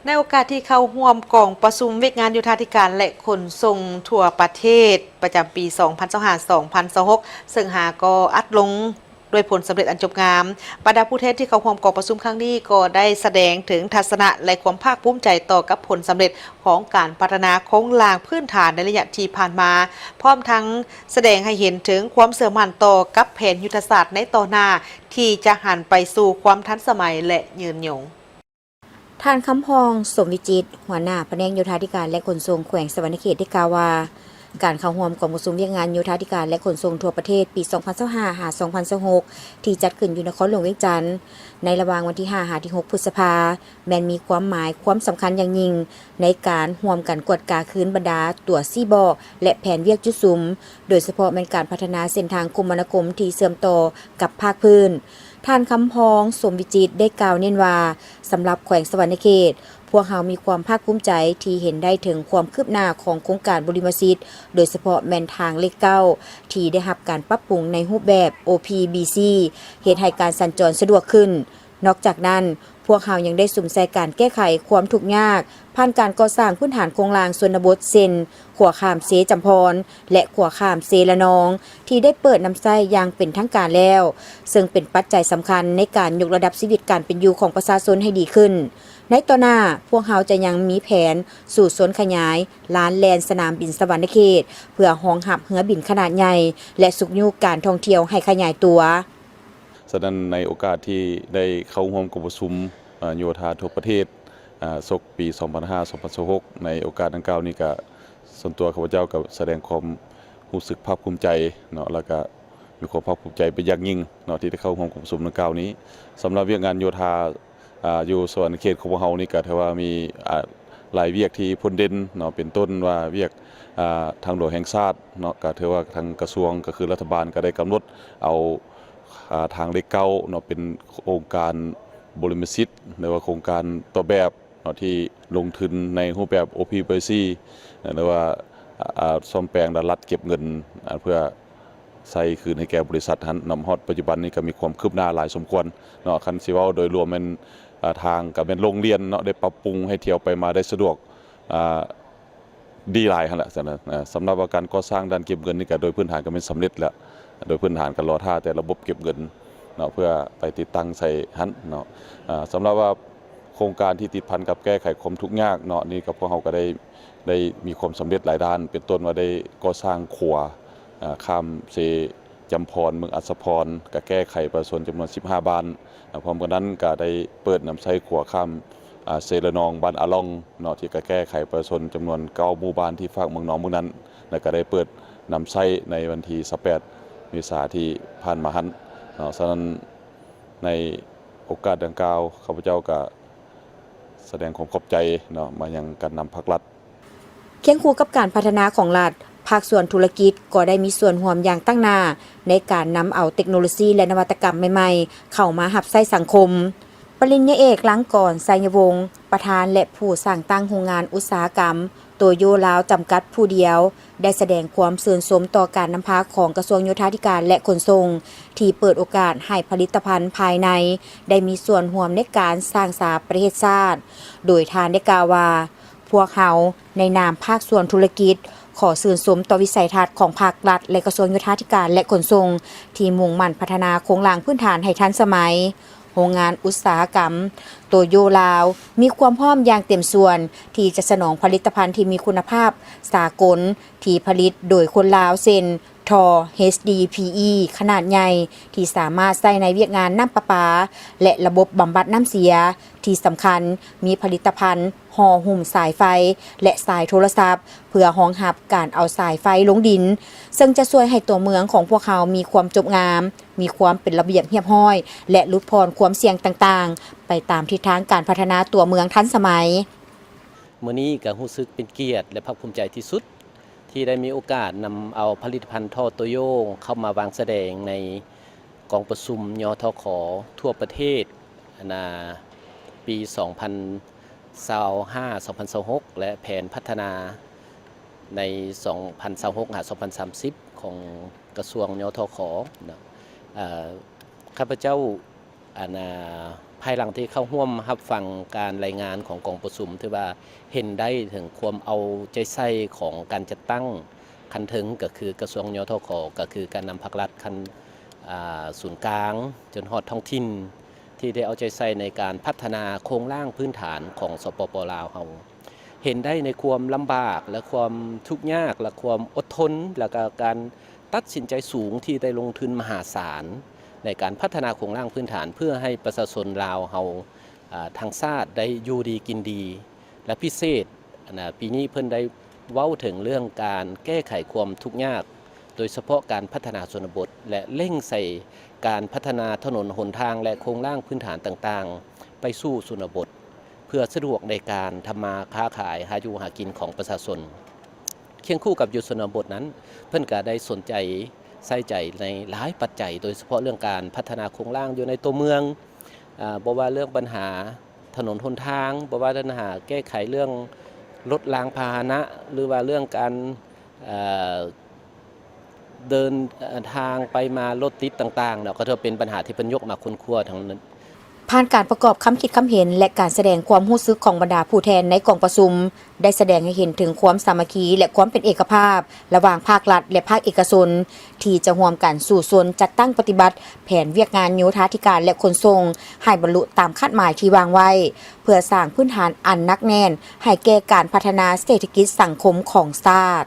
ໃນໂອກາດທີ່ເຂົ້າຮ່ວມກອງປະຊຸມວຽກງານໂຍທາທິການ ແລະ ຂົນສົ່ງທົ່ວປະເທດ ປະຈຳປີສອງພັນຊາວຫ້າ ສອງພັນຊາວຫົກ ເຊິ່ງຫາກໍອັດລົງດ້ວຍຜົນສຳເລັດອັນຈົບງາມ, ບັນດາຜູ້ແທນທີ່ເຂົ້າຮ່ວມກອງປະຊຸມຄັ້ງນີ້ກໍໄດ້ສະແດງເຖິງທັດສະນະ ແລະ ຄວາມພາກພູມໃຈຕໍ່ກັບຜົນສຳເລັດຂອງການພັດທະນາໂຄງລ່າງພື້ນຖານໃນໄລຍະທີ່ຜ່ານມາ, ພ້ອມທັງສະແດງໃຫ້ເຫັນເຖິງຄວາມເຊື່ອໝັ້ນຕໍ່ກັບແຜນຍຸດທະສາດໃນຕໍ່ໜ້າ ທີ່ຈະຫັນໄປສູ່ຄວາມທັນສະໄໝ ແລະ ຍືນຍົງ. ທ່ານ ຄຳພອງ ສົມວິຈິດ ຫົວໜ້າພະແນກໂຍທາທິການ ແລະ ຂົນສົ່ງແຂວງສະຫວັນນະເຂດ ໄດ້ກ່າວວ່າ ການເຂົ້າຮ່ວມກອງປະຊຸມວຽກງານໂຍທາທິການ ແລະ ຂົນສົ່ງທົ່ວປະເທດປີສອງພັນຊາວຫ້າ ຫາ ສອງພັນຊາວຫົກ ທີ່ຈັດຂຶ້ນຢູ່ນະຄອນຫຼວງວຽງຈັນ ໃນລະຫວ່າງວັນທີຫ້າ ຫາ ທີຫົກ ພຶດສະພາ ແມ່ນມີຄວາມໝາຍຄວາມສຳຄັນຢ່າງຍິ່ງ ໃນການຮ່ວມກັນກວດກາຄືນບັນດາຕົວຊີ້ບອກ ແລະ ແຜນວຽກຈຸດສຸມ, ໂດຍສະເພາະແມ່ນການພັດທະນາເສັ້ນທາງຄົມມະນາຄົມທີ່ເຊື່ອມຕໍ່ກັບພາກພື້ນ. ທ່ານ ຄຳພອງ ສົມວິຈິດ ໄດ້ກ່າວເນັ້ນວ່າ ສຳລັບແຂວງສະຫວັນນະເຂດ, ພວກເຮົາມີຄວາມພາກພູມໃຈທີ່ເຫັນໄດ້ເຖິງຄວາມຄືບໜ້າຂອງໂຄງການບຸລິມະສິດ, ໂດຍສະເພາະແມ່ນທາງເລກເກົ້າ ທີ່ໄດ້ຮັບການປັບປຸງໃນຮູບແບບ ໂອພີບີຊີ ເຮັດໃຫ້ການສັນຈອນສະດວກຂຶ້ນ. ນອກຈາກນັ້ນ, ພວກເຮົາຍັງໄດ້ສຸມໃສ່ການແກ້ໄຂຄວາມທຸກຍາກ ຜ່ານການກໍ່ສ້າງພື້ນຖານໂຄງລ່າງຊົນນະບົດ ເຊັ່ນ ຂົວຂ້າມເຊຈຳພອນ ແລະ ຂົວຂ້າມເຊລະນອງ ທີ່ໄດ້ເປີດນຳໃຊ້ຢ່າງເປັນທາງການແລ້ວ, ເຊິ່ງເປັນປັດໄຈສຳຄັນໃນການຍົກລະດັບຊີວິດການເປັນຢູ່ຂອງປະຊາຊົນໃຫ້ດີຂຶ້ນ. ໃນຕໍ່ໜ້າ, ພວກເຮົາຈະຍັງມີແຜນສູ້ຊົນຂະຫຍາຍລານແລ່ນສະໜາມບິນສະຫວັນນະເຂດ ເພື່ອຮອງຮັບເຮືອບິນຂະໜາດໃຫຍ່ ແລະ ຊຸກຍູ້ການທ່ອງທ່ຽວໃຫ້ຂະຫຍາຍຕົວ. ສະນັ້ນ ໃນໂອກາດທີ່ໄດ້ເຂົ້າຮ່ວມກອງປະຊຸມ ອາ ໂຍທາທົ່ວປະເທດ ອາ ສົກປີສອງພັນຊາວຫ້າ ສອງພັນຊາວຫົກ ໃນໂອກາດດັ່ງກ່າວນີ້ ກະສ່ວນຕົວຂ້າພະເຈົ້າກໍສະແດງຄວາມຮູ້ສຶກພາກພູມໃຈເນາະ ແລ້ວກະມີຄວາມພາກພູມໃຈເປັນຢ່າງຍິ່ງເນາະ ທີ່ໄດ້ເຂົ້າຮ່ວມກອງປະຊຸມດັ່ງກ່າວນີ້. ສຳລັບວຽກງານໂຍທາ ອາ ຢູ່ສະຫວັນນະເຂດຂອງພວກເຮົານີ້ ກໍຖືວ່າມີ ອາ ຫຼາຍວຽກທີ່ພົ້ນເດັ່ນເນາະ ເປັນຕົ້ນວ່າວຽກ ອາ ທາງຫຼວງແຫ່ງຊາດເນາະ ກໍຖືວ່າທາງກະຊວງ ກໍຄືລັດຖະບານ ກໍໄດ້ກຳນົດເອົາ ອາ ທາງເລກເກົ້າເນາະ ເປັນໂຄງການບຸລິມະສິດ ຫຼືວ່າໂຄງການຕົວແບບເນາະ ທີ່ລົງທຶນໃນຮູບແບບ ໂອພີບີຊີ ຫຼືວ່າ ອາ ສ້ອມແປງ ແລະ ລັດເກັບເງິນ ອາ ເພື່ອໃຊ້ຄືນໃຫ້ແກ່ບໍລິສັດຫັ້ນເນາະ. ຮອດປັດຈຸບັນນີ້ກໍມີຄວາມຄືບໜ້າຫຼາຍສົມຄວນເນາະ. ຄັນຊິເວົ້າໂດຍລວມແມ່ນ ອາ ທາງກໍແມ່ນໂລງລຽນເນາະ ໄດ້ປັບປຸງໃຫ້ທ່ຽວໄປມາໄດ້ສະດວກ ອາ ດີຫຼາຍຫັ້ນແຫຼະ. ສຳ ສຳລັບວ່າການກໍ່ສ້າງດ່ານເກັບເງິນນີ້ ກໍໂດຍພື້ນຖານກໍແມ່ນສຳເລັດແລ້ວ ໂດຍພື້ນຖານກໍລໍຖ້າແຕ່ລະບົບເກັບເງິນເນາະ ເພື່ອໄປຕິດຕັ້ງໃສ່ຫັ້ນເນາະ. ອາ ສຳລັບວ່າໂຄງການທີ່ຕິດພັນກັບແກ້ໄຂຄວາມທຸກຍາກເນາະ ນີ້ກໍພວກເຮົາກໍໄດ້ ໄດ້ມີຄວາມສຳເລັດຫຼາຍດ້ານ ເປັນຕົ້ນວ່າໄດ້ກໍ່ສ້າງຂົວ ອາ ຂ້າມເຊຈຳພອນ ເມືອງອັດສະພອນ ກໍແກ້ໄຂປະຊາຊົນຈຳນວນສິບຫ້າບ້ານ. ອາ ພ້ອມກັນນັ້ນກໍໄດ້ເປີດນຳໃຊ້ຂົວຂ້າມ ອາ ເຊລະນອງ ບ້ານອາລ່ອງເນາະ ທີ່ກໍແກ້ໄຂປະຊາຊົນຈຳນວນເກົ້າໝູ່ບ້ານທີ່ຟາກເມືອງນອງເມືອງນັ້ນ ແລ້ວກໍໄດ້ເປີດນຳໃຊ້ໃນວັນທີຊາວແປດ ເມສາທີ່ຜ່ານມາຫັ້ນເນາະ. ສະນັ້ນ ໃນໂອກາດດັ່ງກ່າວ ຂ້າພະເຈົ້າກໍສະແດງຄວາມຂອບໃຈເນາະ ມາຍັງການນຳພັກລັດ. ຄຽງຄູ່ກັບການພັດທະນາຂອງລັດ, ພາກສ່ວນທຸລະກິດກໍໄດ້ມີສ່ວນຮ່ວມຢ່າງຕັ້ງໜ້າ ໃນການນຳເອົາເຕັກໂນໂລຊີ ແລະ ນະວັດຕະກຳໃໝ່ໆ ເຂົ້າມາຮັບໃຊ້ສັງຄົມ. ປະລິນຍາເອກ ລັງກອນ ໄຊຍະວົງ ປະທານ ແລະ ຜູ້ສ້າງຕັ້ງໂຮງງານອຸດສາຫະກຳໂຕໂຢລາວ ຈຳກັດຜູ້ດຽວ ໄດ້ສະແດງຄວາມຊື່ນຊົມຕໍ່ການນຳພາຂອງກະຊວງໂຍທາທິການ ແລະ ຂົນສົ່ງ ທີ່ເປີດໂອກາດໃຫ້ຜະລິດຕະພັນພາຍໃນໄດ້ມີສ່ວນຮ່ວມໃນການສ້າງສາປະເທດຊາດ, ໂດຍທ່ານໄດ້ກ່າວວ່າ, ພວກເຮົາໃນນາມພາກສ່ວນທຸລະກິດ ຂໍຊື່ນຊົມຕໍ່ວິໄສທັດຂອງພາກລັດ ແລະ ກະຊວງໂຍທາທິການ ແລະ ຂົນສົ່ງ ທີ່ມຸ່ງໝັ້ນພັດທະນາໂຄງລ່າງພື້ນຖານໃຫ້ທັນສະໄໝ. ໂຮງງານອຸດສາຫະກຳໂຕໂຢລາວ ມີຄວາມພ້ອມຢ່າງເຕັມສ່ວນ ທີ່ຈະສະໜອງຜະລິດຕະພັນທີ່ມີຄຸນນະພາບສາກົນ ທີ່ຜະລິດໂດຍຄົນລາວ ເຊັ່ນ ທໍ່ ເອັດດີພີອີ ຂະໜາດໃຫຍ່ ທີ່ສາມາດໃຊ້ໃນວຽກງານນ້ຳປະປາ ແລະ ລະບົບບຳບັດນ້ຳເສຍ. ທີ່ສຳຄັນ, ມີຜະລິດຕະພັນຫໍ່ຫຸ້ມສາຍໄຟ ແລະ ສາຍໂທລະສັບ ເພື່ອຮອງຮັບການເອົາສາຍໄຟລົງດິນ, ເຊິ່ງຈະຊ່ວຍໃຫ້ຕົວເມືອງຂອງພວກເຮົາມີຄວາມຈົບງາມ, ມີຄວາມເປັນລະບຽບຮຽບຮ້ອຍ ແລະ ຫຼຸດຜ່ອນຄວາມສ່ຽງຕ່າງໆ ໄປຕາມທິດທາງການພັດທະນາຕົວເມືອງທັນສະໄໝ. ມື້ນີ້ກໍຮູ້ສຶກເປັນກຽດ ແລະ ພາກພູມໃຈທີ່ສຸດ ທີ່ໄດ້ມີໂອກາດນຳເອົາຜະລິດຕະພັນທໍ່ໂຕໂຢເຂົ້າມາວາງສະແດງໃນກອງປະຊຸມ ຍທຂ ທົ່ວປະເທດ ອັນນ່າ ປີສອງພັນຊາວຫ້າ ສອງພັນຊາວຫົກ ແລະ ແຜນພັດທະນາໃນສອງພັນຊາວຫົກ ຫາ ສອງພັນສາມສິບ ຂອງກະຊວງ ຍທຂ ເນາະ. ເອີ ຂ້າພະເຈົ້າ ອັນນ່າ ພາຍຫຼັງທີ່ເຂົ້າຮ່ວມຮັບຟັງການລາຍງານຂອງກອງປະຊຸມ ຖືວ່າເຫັນໄດ້ເຖິງຄວາມເອົາໃຈໃສ່ຂອງການຈັດຕັ້ງຂັ້ນເທິງ ກໍຄືກະຊວງ ຍທຂ ກໍຄືການນຳພາກລັດຂັ້ນ ອ່າ ສູນກາງ ຈົນຮອດທ້ອງຖິ່ນ ທີ່ໄດ້ເອົາໃຈໃສ່ໃນການພັດທະນາໂຄງລ່າງພື້ນຖານຂອງ ສປປ ລາວເຮົາ. ເຫັນໄດ້ໃນຄວາມລຳບາກ ແລະ ຄວາມທຸກຍາກ ແລະ ຄວາມອົດທົນ ແລະ ກະການຕັດສິນໃຈສູງທີ່ໄດ້ລົງທຶນມະຫາສານ ໃນການພັດທະນາໂຄງລ່າງພື້ນຖານ ເພື່ອໃຫ້ປະຊາຊົນລາວເຮົາ ອ່າ ທັງຊາດໄດ້ຢູ່ດີກິນດີ ແລະ ພິເສດ ອັນນ່າ ປີນີ້ເພິ່ນໄດ້ເວົ້າເຖິງເລື່ອງການແກ້ໄຂຄວາມທຸກຍາກ ໂດຍສະເພາະການພັດທະນາຊົນນະບົດ ແລະ ເລັ່ງໃສ່ການພັດທະນາຖະໜົນຫົນທາງ ແລະ ໂຄງລ່າງພື້ນຖານຕ່າງໆ ໄປສູ່ຊົນນະບົດ ເພື່ອສະດວກໃນການທຳມາຄ້າຂາຍ ຫາຢູ່ຫາກິນຂອງປະຊາຊົນ. ຄຽງຄູ່ກັບຢູ່ຊົນນະບົດນັ້ນ ເພິ່ນກະໄດ້ສົນໃຈໃສ່ໃຈໃນຫຼາຍປັດໄຈ ໂດຍສະເພາະເລື່ອງການພັດທະນາໂຄງລ່າງຢູ່ໃນຕົວເມືອງ ອາ ບໍ່ວ່າເລື່ອງບັນຫາຖະໜົນຫົນທາງ, ບໍ່ວ່າບັນຫາແກ້ໄຂເລື່ອງລົດລາງພາຫະນະ ຫຼືວ່າເລື່ອງການ ເອີ ເດີນ ເອີ ທາງໄປມາລົດຕິດຕ່າງໆເນາະ ກໍຖືວ່າເປັນບັນຫາທີ່ເພິ່ນຍົກມາຄົ້ນຄວ້າທັງນັ້ນ. ຜ່ານການປະກອບຄຳຄິດຄຳເຫັນ ແລະ ການສະແດງຄວາມຮູ້ສຶກຂອງບັນດາຜູ້ແທນໃນກອງປະຊຸມ ໄດ້ສະແດງໃຫ້ເຫັນເຖິງຄວາມສາມັກຄີ ແລະ ຄວາມເປັນເອກະພາບ ລະຫວ່າງພາກລັດ ແລະ ພາກເອກະຊົນ ທີ່ຈະຮ່ວມກັນສູ້ຊົນຈັດຕັ້ງປະຕິບັດແຜນວຽກງານໂຍທາທິການ ແລະ ຂົນສົ່ງ ໃຫ້ບັນລຸຕາມຄາດໝາຍທີ່ວາງໄວ້ ເພື່ອສ້າງພື້ນຖານອັນໜັກແໜ້ນໃຫ້ແກ່ການພັດທະນາເສດຖະກິດສັງຄົມຂອງຊາດ.